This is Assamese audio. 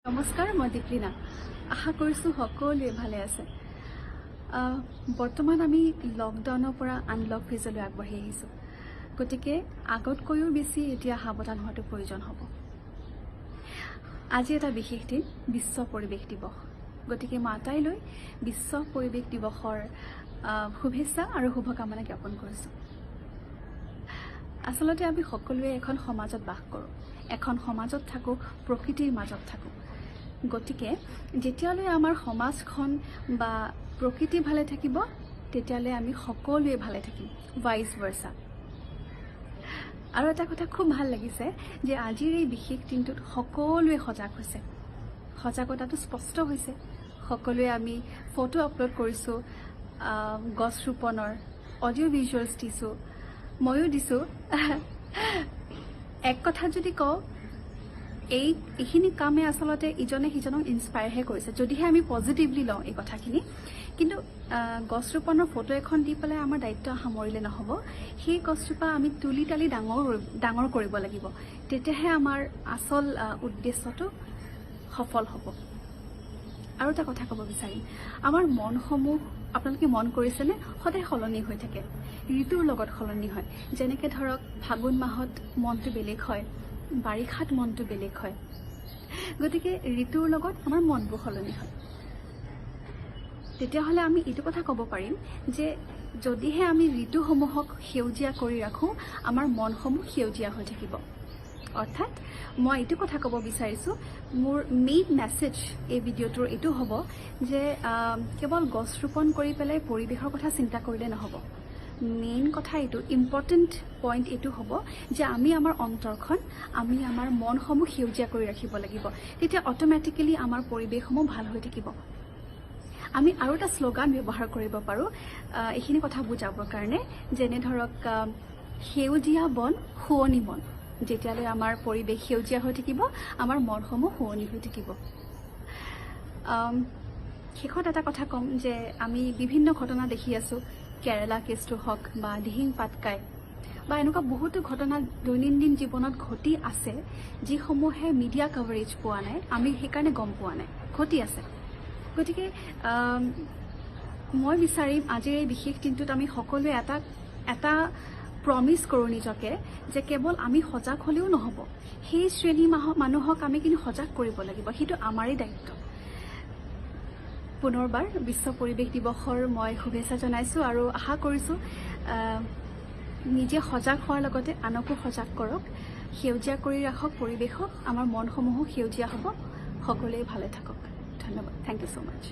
নমস্কাৰ, মই দীপলিনা। আশা কৰিছোঁ সকলোৱে ভালে আছে। বৰ্তমান আমি লকডাউনৰ পৰা আনলক ফেজলৈ আগবাঢ়ি আহিছোঁ। গতিকে আগতকৈও বেছি এতিয়া সাৱধান হোৱাটো প্ৰয়োজন হ'ব। আজি এটা বিশেষ দিন, বিশ্ব পৰিৱেশ দিৱস। গতিকে মই আটাইলৈ বিশ্ব পৰিৱেশ দিৱসৰ শুভেচ্ছা আৰু শুভকামনা জ্ঞাপন কৰিছোঁ। আচলতে আমি সকলোৱে এখন সমাজত বাস কৰোঁ, এখন সমাজত থাকোঁ, প্ৰকৃতিৰ মাজত থাকোঁ। গতিকে যেতিয়ালৈ আমাৰ সমাজখন বা প্ৰকৃতি ভালে থাকিব, তেতিয়ালৈ আমি সকলোৱে ভালে থাকিম, ভাইচ ভাৰ্চা। আৰু এটা কথা খুব ভাল লাগিছে যে আজিৰ এই বিশেষ দিনটোত সকলোৱে সজাগ হৈছে। সজাগতাটো স্পষ্ট হৈছে। সকলোৱে আমি ফটো আপলোড কৰিছোঁ গছ ৰোপণৰ, অডিঅ' ভিজুৱেলছ দিছোঁ, ময়ো দিছোঁ। এক কথাত যদি কওঁ, এইখিনি কামে আচলতে ইজনে সিজনক ইনস্পায়াৰহে কৰিছে, যদিহে আমি পজিটিভলি লওঁ এই কথাখিনি। কিন্তু গছ ৰোপণৰ ফটো এখন দি পেলাই আমাৰ দায়িত্ব সামৰিলে নহ'ব। সেই গছজোপা আমি তুলি তালি ডাঙৰ ডাঙৰ কৰিব লাগিব, তেতিয়াহে আমাৰ আচল উদ্দেশ্যটো সফল হ'ব। আৰু এটা কথা ক'ব বিচাৰিম, আমাৰ মনসমূহ আপোনালোকে মন কৰিছেনে, সদায় সলনি হৈ থাকে, ঋতুৰ লগত সলনি হয়। যেনেকৈ ধৰক ফাগুন মাহত মনটো বেলেগ হয়, বাৰিষাত মনটো বেলেগ হয়। গতিকে ঋতুৰ লগত আমাৰ মনবোৰ সলনি হয়। তেতিয়াহ'লে আমি এইটো কথা ক'ব পাৰিম যে যদিহে আমি ঋতুসমূহক সেউজীয়া কৰি ৰাখোঁ, আমাৰ মনসমূহ সেউজীয়া হৈ থাকিব। অৰ্থাৎ মই এইটো কথা ক'ব বিচাৰিছোঁ, মোৰ মেইন মেছেজ এই ভিডিঅ'টোৰ এইটো হ'ব যে কেৱল গছ ৰোপণ কৰি পেলাই পৰিৱেশৰ কথা চিন্তা কৰিলে নহ'ব। মেইন কথা এইটো, ইম্পৰ্টেণ্ট পইণ্ট এইটো হ'ব যে আমি আমাৰ অন্তৰখন, আমি আমাৰ মনসমূহ সেউজীয়া কৰি ৰাখিব লাগিব। তেতিয়া অট'মেটিকেলি আমাৰ পৰিৱেশসমূহ ভাল হৈ থাকিব। আমি আৰু এটা শ্লোগান ব্যৱহাৰ কৰিব পাৰোঁ এইখিনি কথা বুজাবৰ কাৰণে, যেনে ধৰক সেউজীয়া বন শুৱনি মন। যেতিয়ালৈ আমাৰ পৰিৱেশ সেউজীয়া হৈ থাকিব, আমাৰ মনসমূহ শুৱনি হৈ থাকিব। শেষত এটা কথা ক'ম যে আমি বিভিন্ন ঘটনা দেখি আছোঁ, কেৰেলা কেছটো হওক বা দিহিং পাটকাই বা এনেকুৱা বহুতো ঘটনা দৈনন্দিন জীৱনত ঘটি আছে, যিসমূহে মিডিয়া কভাৰেজ পোৱা নাই, আমি সেইকাৰণে গম পোৱা নাই ঘটি আছে। গতিকে মই বিচাৰিম আজিৰ এই বিশেষ দিনটোত আমি সকলোৱে এটা এটা প্ৰমিছ কৰোঁ নিজকে যে কেৱল আমি সজাগ হ'লেও নহ'ব, সেই শ্ৰেণী মানুহক আমি কিন্তু সজাগ কৰিব লাগিব। সেইটো আমাৰেই দায়িত্ব। পুনৰবাৰ বিশ্ব পৰিৱেশ দিৱসৰ মই শুভেচ্ছা জনাইছোঁ আৰু আশা কৰিছোঁ নিজে সজাগ হোৱাৰ লগতে আনকো সজাগ কৰক, সেউজীয়া কৰি ৰাখক পৰিৱেশক, আমাৰ মনসমূহো সেউজীয়া হ'ব। সকলোৱে ভালে থাকক। ধন্যবাদ। Thank you so much.